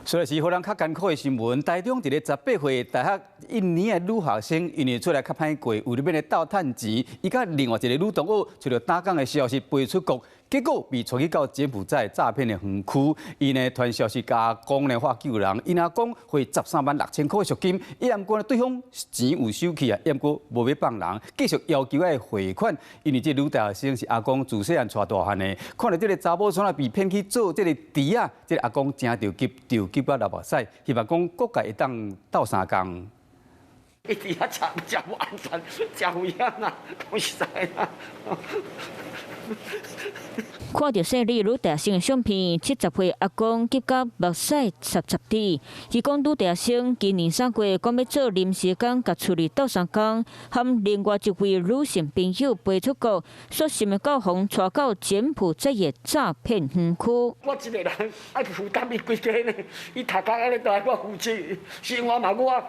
所以是予人較艱苦的新聞。台中一個18歲大學一年的女學生，因為出來較歹過，為著欲來鬥趁錢，伊佮另外一個女同學，揣著打工的消息飛出國，結果被帶去到柬埔寨詐騙的園區。伊呢傳消息共阿公呢話救人，𪜶阿公匯13萬6千箍的贖金，伊毋過呢對方錢有收去啊，毋過無欲放人，繼續要求愛匯款。因為這個女大學生是阿公自細漢帶大漢的，看著這個查某孫仔被騙去做這個豬仔，這個阿公誠著急，著急到流目屎，希望講各界會當鬥相共。伊佇遐食食無安全，誠危險啊！講實在啊。看著細膩女大生的相片，70歲阿公急甲目屎濕濕滴。伊講女大生今年3月講欲做臨時工，共厝裡鬥相共，和另外一位女性朋友飛出國，煞想袂到予人帶到柬埔寨的詐騙園區。我一個人愛負擔伊規家呢，伊讀甲按呢都愛我負責，生活嘛我，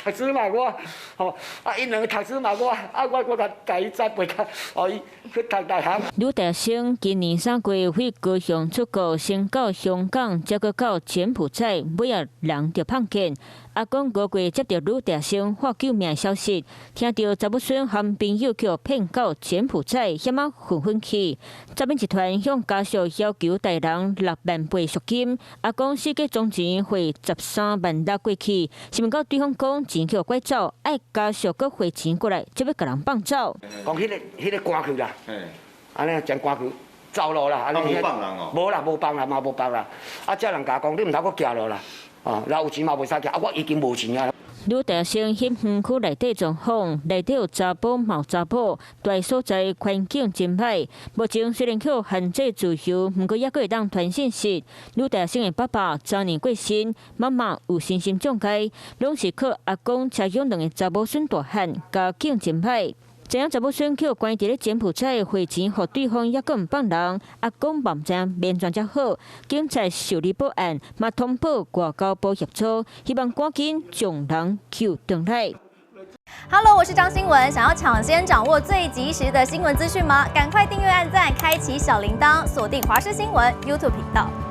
讀書嘛我，吼，啊，𪜶兩个讀書嘛我，啊，我我共共伊栽培較，予伊去讀大學。女大生今年3月飛高雄出國，先到香港，再閣到柬埔寨，尾仔人就放見。阿公5月接著女大生發救命消息，聽著查某孫和朋友予騙到柬埔寨，險仔昏昏去。詐騙集團向家屬要求大人6萬倍贖金，阿公四界總錢匯13萬6過去，想袂到對方講錢予拐走，愛家屬閣匯錢過來，才欲共人放走。講彼個關去啦，按呢將關去。走路啦，按呢。無放人哦。無啦，無放啦，嘛無放啦。啊，這人共講，你毋通閣行落啦。哦，然後有錢嘛袂使行，啊，我已經無錢啊。女大生翕園區內底狀況，內底有查埔嘛有查某，蹛所在環境真歹。目前雖然予限制自由，毋過猶閣會當傳訊息。女大生的爸爸昨年過身，媽媽有身心障礙，攏是靠阿公車養兩个查某孫大漢，家境真歹。知影查某孫予關佇咧柬埔寨匯錢予對方，猶閣毋放人，阿公嘛毋知影欲按怎才好。警察受理報案，嘛通報外交部協助，希望趕緊將人救轉來。 Hello，我是張新聞，想要搶先掌握最及時的新聞資訊嗎？趕快訂閱、按讚、開啟小鈴鐺，鎖定華視新聞 YouTube 頻道。